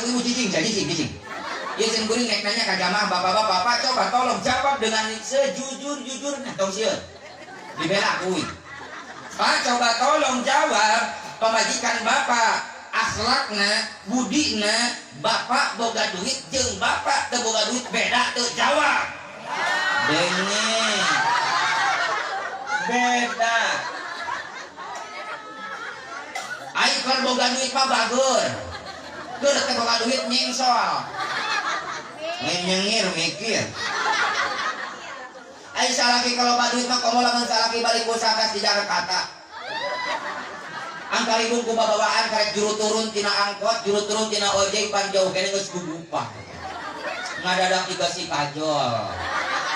ibu-ibu cicing, cicing, cicing. Ya sim kuring nek nanya ka jamaah bapak-bapak, Pak coba tolong jawab dengan sejujur-jujurnya tong sieun. Dibela kuy. Pak coba tolong jawab pamajikan bapak akhlakna, budina, bapak boga duit jeung bapak teu boga duit beda teu jawab. Denge. Beda. Ai keur boga duit mah bager. Keur teu boga duit nyingsol. Nyengir mikir. Ai salaki kalau boga duit mah komo lamun salaki balik usaha di Jakarta. Angka ribung ku babawaan karek juru turun tina angkot, juru turun tina ojek pan jauh kene geus gugupah. Ngadadak tiga si kajol.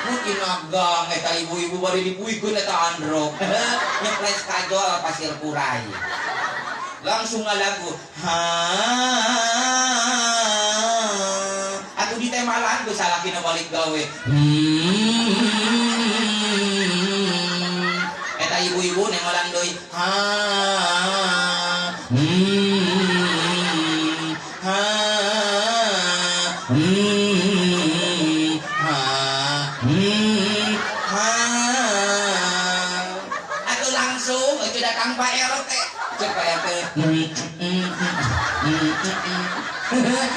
Mungkin gang eta ibu-ibu bari dipuikeun eta androk. Nyeples kajol pasir kurai. Langsung ngalagu. Ha. Atuh ditemalan ku salakina balik gawe. Eta ibu-ibu nengolan deui. Ha. Ha. Ha. Ha. Atuh langsung euy datang Pak RT. Cek Pak RT.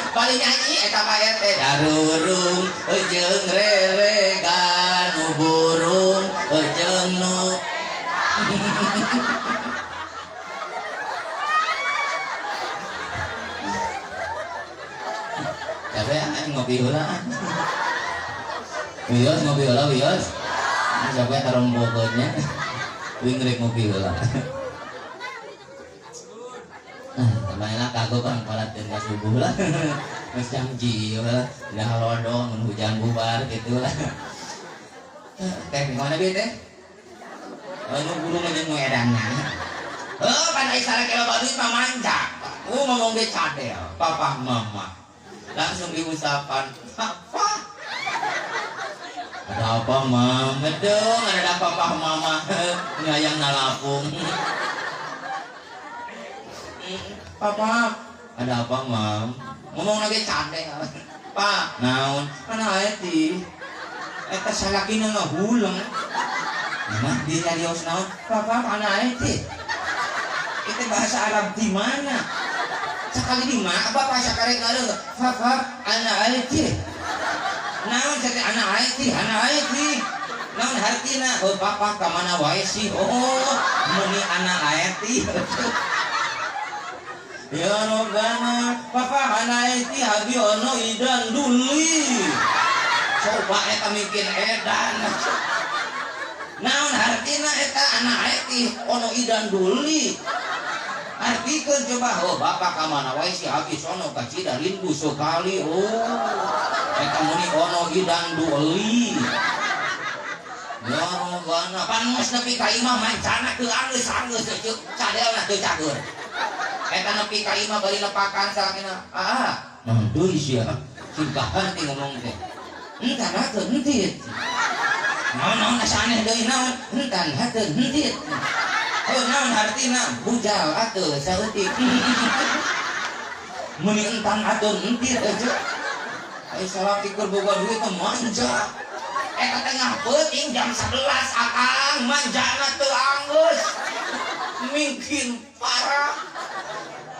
Paling nyanyi eta Pak RT darurung jeung reregan nu burung jeung nu Capek aing ngopi heula. Wios ngopi heula wios. Capek tarombokeunnya. Wing rek ngopi heula. Tambah kagok kan palatin ka subuh lah. Geus janji lah, udah halodong mun hujan bubar gitu lah. Teh mana bi teh? Anu burung aja nu edanna. Heuh pan ai salaki loba duit mah manja. Ngomong ge cadel, papa mama. Langsung diusapan, "Papa." Ada apa, Mam? Ngedeng, ada papa mama ngayang nalapung. Papa, ada apa, Mam? Ngomong lagi cadel. Pak, naon? Mana aya ti? Eta salakina ngahuleng. Mah dicarios naon? Papa, mana aya ti? Itu bahasa Arab di mana? Sekali di mana? Bapak sakarek ngareung. Papa, ana aya ti. Naon teh ana aya ti? Ana aya ti. Naon hartina? Oh, papa ka mana wae sih? Oh, meuni ana aya ti. Ya Robbana, papa anaiti habi ono idan duli. Coba eta mikir edan. Naon hartina eta anaiti ono idan duli. Artikeun coba, oh bapak ka mana wae si habi sono ka cida rindu sekali. Oh, eta muni ono idan duli. Ya Robbana, pan geus nepi ka imah mancana teu anggeus-anggeus ceuk cadelna teu cager. Eta nepi ka imah bari lepakan salakina. Ah, naon deui sia. Singkahan teh ngomong teh. Entan hateun henteu. Naon-naon asa aneh deui naon? Entan hateun henteu. Oh, naon hartina? Bujal atuh saeutik. Meuni entan hateun henteu euy. Ai salaki keur boga duit mah manja. Eta tengah peuting jam 11 akang manjana teu anggeus. Mingkin parah.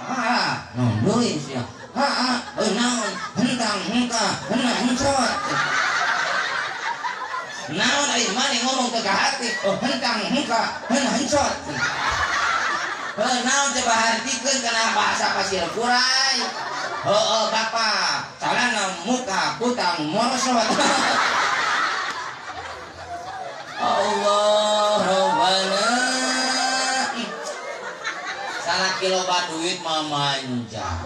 Ah, naon deui sia. Ah, euy naon? Hentang hengka, hena hencot. Naon ai maneh ngomong teu ka hati? Oh, hentang hengka, hena hencot. Heuh naon coba hartikeun kana bahasa pasir kurai. Heueuh bapa, calana muka kutang morosot. Allah Rabbana. Salaki loba duit mah manja.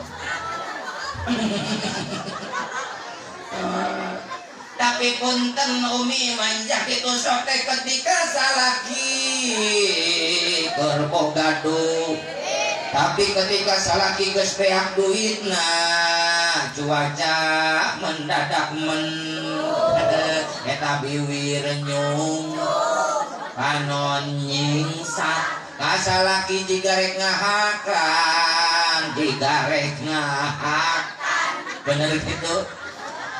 Tapi punten umi manja kitu sok teh ketika salaki keur boga duit. Tapi ketika salaki geus beak duitna, cuaca mendadak men eta biwir nyung panon nyingsa. Kasalaki jiga rek ngahakan, jiga rek ngahakan. Bener gitu.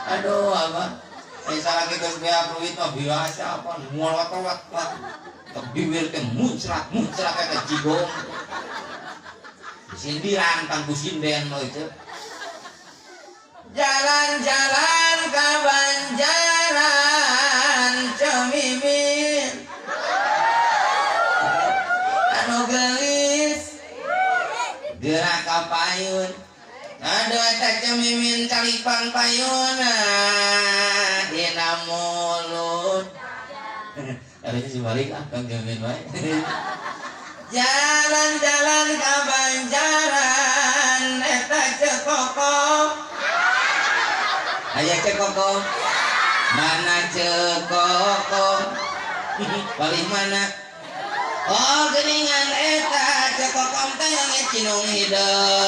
Aduh apa? Salah kita beak duit mah biasa apa molot-molot lah. Bibir teh muncrat-muncrat eta jigong. Sindiran pangku sinden mah itu. Jalan-jalan ka Banjaran Cemimin anu geulis gerak ka payun. Aduh eta Cemimin calipang payuna dina mulut. Harusnya si balik ah Kang Cemimin wae. Jalan-jalan ka Banjaran eta Cekokom. Aya Cekokom. Mana Cekokom? Paling mana? Oh geningan eta Cekokom teh yang cinung hideung.